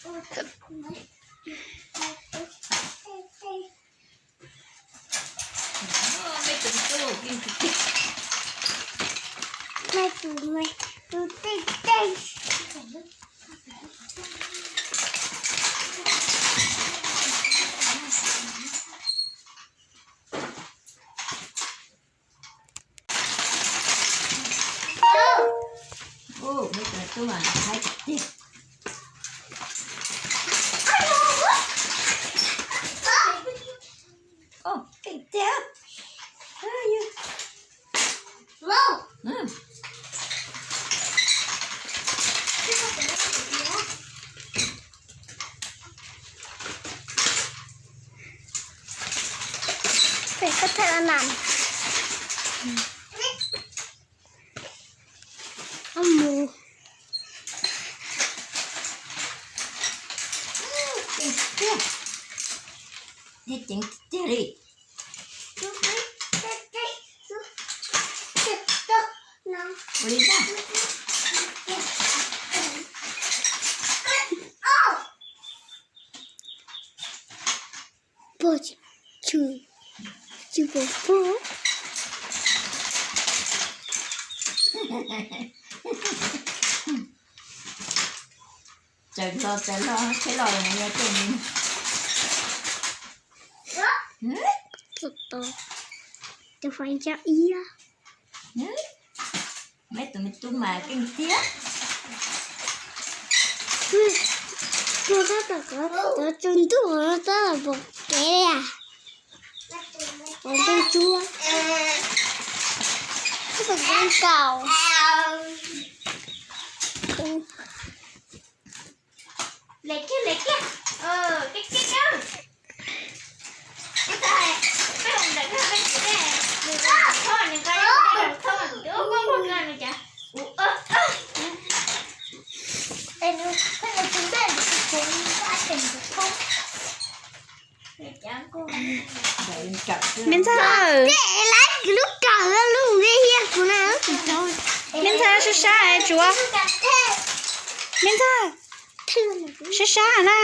Ub, peb tus tub mas haib tiag. Ub, keej tiag. Peb koj thaj nag. Mus. Ceev tiag. Ceev tiag li. Ua li ntag. Pog, tsis, tsis pom pog. Tsaws hlo tsaws hlo, tsheb los lawm nws yuav coj mus. Tus fai ntsa iab. Meb tus me tub mas keej tiag. Tus tab tom, tus tsaus ntuj tab tom pom kev li. Tus ntsuab, tus ntsuab nkaus. Hle kiag, hle kiag. Keej keej na. Ib tag peb mus ntawm koj peb txiv ne, nws thauj nws nqa ib teg los thauj nws ub poj pog koj nws cas ub. Es nws, nws tus ntej nws tus tsev nws nqa ces nws thauj. Me ntxawg, lub kawm lub npe hiab kuv na. Me ntxawg, sab sab tsuav. Me ntxawg, sab sab na.